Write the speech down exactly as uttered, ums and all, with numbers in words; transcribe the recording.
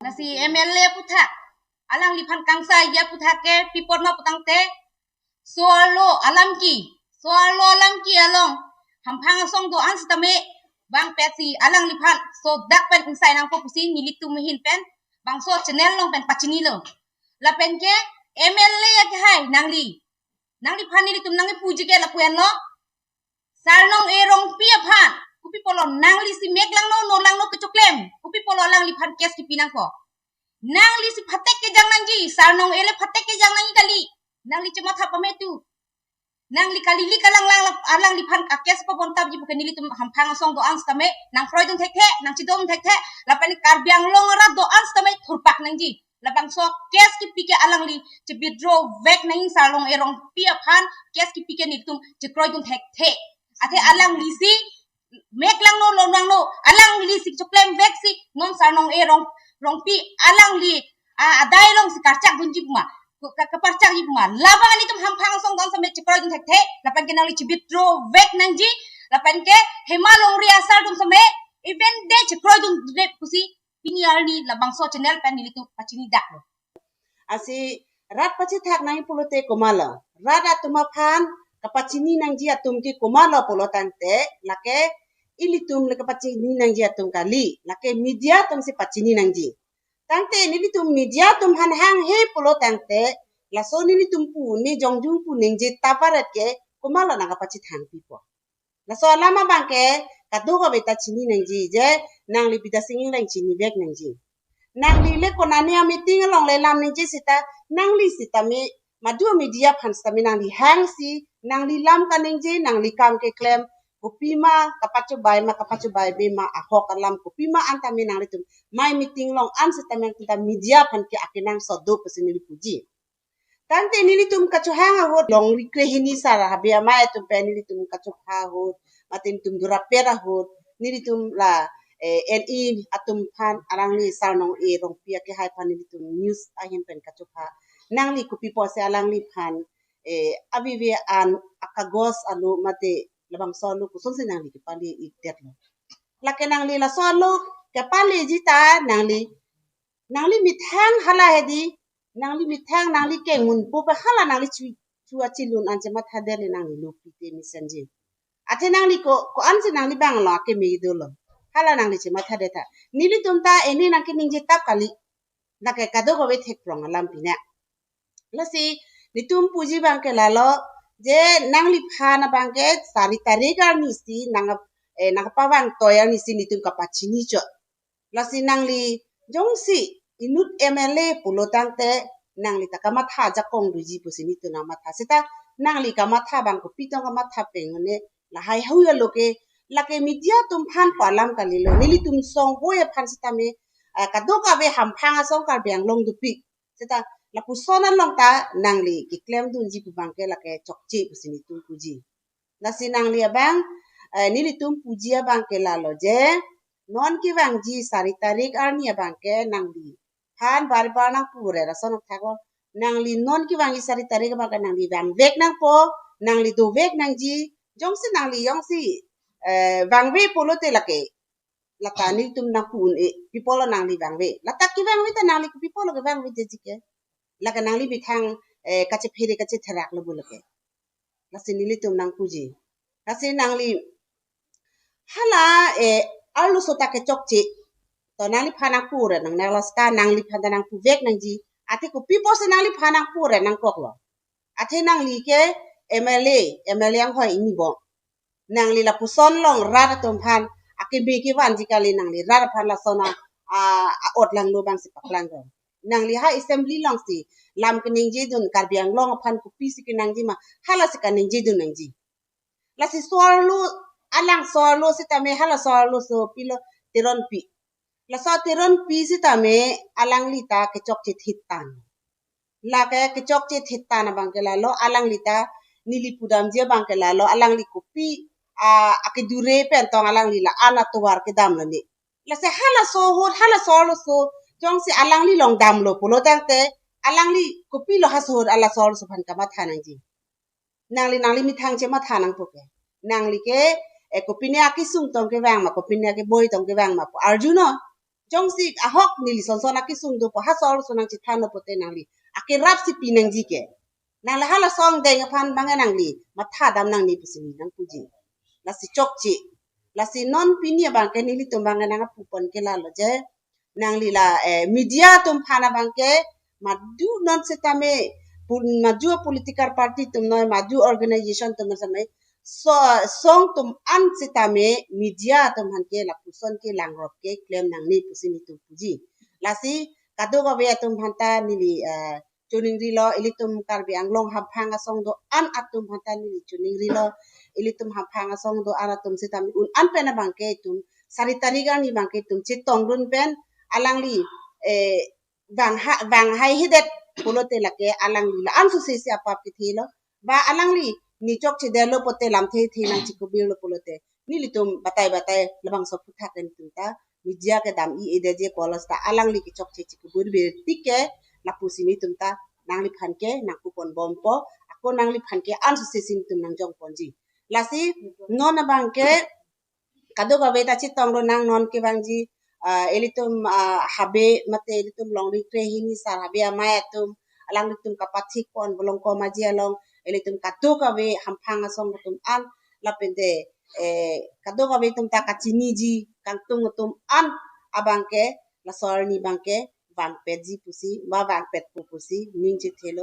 Lasi M L A aputhak, alangliphan kangsai aputhak ke pi apot ma putangte, so-arlo alam ke, so-arlo alam ke along hamphang asong do-an sitame bang petsi alangliphan so dak pen ingsai nangpo pusi nelitum ahin pen bangso channel along pen pachinilo. Lapen ke M L A akehai nangli, nangliphan nelitum nangkipuji ke lapu-anlo. Sarnong-e Rongpi aphan kopi apotlo nangli si mek langno, no langno kechoklem, kopi apotlo alangliphan case kipi nangpo? Nangli si phatek kejang nangji, Sarnong-e le phatek kejang nangji kali. Nangli chematha pame tu. Nangli kali li kalang lang lap-, alangliphan a case pabontabji pu ke nelitum hamphang asong do-an sitame nangkroidun thekthe, nangchidom thekthe, lapen Karbi Anglong arat do-an sitame thurpak nangji. Labangso case kipi ke alangli che-withdraw vek nang Sarnong-e Rongpi aphan case kipi ke nelitum chekroidun thekthe. Athe alangli si mek langno, lo langno, alangli si choklem veksi non Sarnong-e Rong, Rongpi alangli, a, adai along si karchak dunji pu ma, ka, ka, kaparchakji pu ma. Labang nelitum hamphang asong do-an sitame chekroidun thekthe, lapen ke nangli che-withdraw vek nangji, lapen ke Hema Longri asar atum sitame, even de chekroidunde pusi pini arni labangso channel pen nelitum pachini daklo. Lasi rat pachethak nangji pulote komatlo? Rat atum aphan kapachini nangji atum ke komatlo pulotangte, lake ilitum le kapachini nangji atum kali, lake media atum si pachini nangji. Tangte nelitum media atum aphan hanghe pulotangte, laso nelitum pu, ne jongjung pu ningje ta paret ke komatlo nangkapachethang pipo? Laso alam abang ke kadokave ta chini nangji, je nangli Bidya Sing Engleng chini vek nangji. Nangli le konane a-meeting along le lam ningje seta, nangli sitame madu media aphan sitame nangli hangsi, nangli lam kaningje, nangli kam keklem, kopima kapachobai ma, kapachobaibe ma, ahok alam kopima an tame nanglitum mai meeting along an sitame nangtum ta media aphan ke akenangsot do pusi neli puji. Tangte nelitum kachohang ahut, Longri krehini sar habe amei atum pen nelitum kachopha ahut, mate nelitum dura pet ahut, nelitum la, eh, N E atum aphan, alangli Sarnong-e Rongpi akehai aphan nelitum news ahin pen kachopha. Nangli kopi apotsi alangliphan, eh, avive an akagos alo mate labangso alo kosonsi nangli kepale-ikdetlo? Lake nangli laso alo kepaleji ta nangli, nangli methang hala hedi, nangli methang nangli kengmun po pe hala nangli chu, chu achilun an chemathadet le nangli lo pite mesenji. Athe nangli ko, ko-ansi nangli bang lo akeme dolo, hala nangli chemathadet tha. Nelitum ta eni nangkeningje tap kali. Lake kadokave thekprong alam pine. Lasi nelitum puji abang ke lalo, je nangliphan abang ke sari tarik arni si nang, eh, nangpavang toi arni si nelitum kapachini chot. Lasi nangli jongsi inut M L A pulotangte nangli ta kamatha ajakong doji pusi nelitum nangmatha. Seta nangli kamatha abang kopi tong kamatha peng ne, lahai hui alo ke, lake media atum aphan pu alam kalilo. Nelitum songboi aphan sitame, ah, kadokave hamphang asong Karbi Anglong dopik. Seta lapuson along ta nangli keklem dunji pu abang ke lake chokche pusi nelitum puji. Lasi nangli abang, eh, nelitum puji abang ke lalo je, non kevangji sari tarik arni abang ke nangliphan bar bar nangpu re, lason thaklo. Nangli non kevangji sari tarik abang ke nangli vangvek nangpo, nangli dovek nangji, jongsi nangli jongsi, eh, vangve pulote lake lata nelitum nangpu un-e, pi apotlo nangli vangve? Lata kevangve ta nangli pi apotlo kevangveji ke? Lake nangli methang, eh, kachephere kachetherak lo bu lake. Lasi nelitum nangpuji. Lasi nangli hala, eh, arloso ta kechokche. To nangliphan nangpu re nang nanglos ta nangliphan ta nangpuvek nangji. Athe kopi apotsi nangliphan nangpu re nangkoklo? Athe nangli ke M L A, M L A anghoi inibom. Nangli lapuson along rat atum aphan akeme kevanji kali, nangli rat aphan lason a, a, a-ot langno abangsi paklang do. Nangli ha assembly alongsi lam keningje dun, Karbi Anglong aphan kopisi kenangji ma, halasi kaningje dun nangji. Lasi so-arlo, alang so-arlo sitame hala so-arloso pilo, Teronpi. Laso Teronpi sitame alangli ta kechokche thit tang. Lake kechokche thit tang abang ke lalo, alangli ta neli pudamji abang ke lalo, alangli kopi, ah, akedure pen tong alangli la-an atovar kedam lo ne. Lasi halaso ahut, halaso arloso, jongsi alangli along damlo pulotangte, alangli kopilo halaso ahut halaso arloso aphan kamatha nangji? Nangli, nangli methang chematha nangpo ke. Nangli ke, eh, kopine akesung tong kevang ma, kopine akeboi tong kevang ma pu arjunon. Jongsi ahok neli sonson akesung dopo, ha sol sonang chethan lo pote nangli akerap si pinangji ke. Nangli hala song deng aphan bang nangli matha dam nangne pusi neli nangpuji. Lasi chokche. Lasi non pini abang ke nelitum bang nang apupon ke lalo je, nangli la, eh, media atum aphan abang ke madu non setame pun madu political party atum noi, madu organization atum setame so song atum an setame media atum aphan ke lapuson ke langrop ke klem nangne pusi nelitum puji. Lasi kadokave atum aphan ta neli, eh, choningri lo, ilitum Karbi Anglong hamphang asong do-an atum aphan ta neli choningri lo, ilitum hamphang asong do-an atum setame un-an pen abang ke itum sari tarik arni abang ke itum chetongdun pen alangli, eh, vang ha, vang haihedet pulote lake alangli la-an suse si apap kethe lo. Ba alangli ne chokchedetlo pote lamthe the nangchikubir lo pulote nelitum batai batai labangso aphuthak pen itum ta media kedam-i-edet je pulo seta alangli kechokche chikubir birti ke lapusi nelitum ta nangliphan ke nangpupon bompo, ako nangliphan ke ansose si nelitum nangjongponji. Lasi non abang ke kadokave ta chetong lonang non kevangji, ah, ilitum, ah, habe mate ilitum longri kre hini sar habe amei atum alanglitum kapathik pon Bolongkom aji along, ilitum kadokave hamphang asong atum an lapen te, eh, kadokave atum ta kachiniji kangtung atum an abang ke laso arni abang ke vangpetji pusi, ba vangpetpo pusi ning chethelo.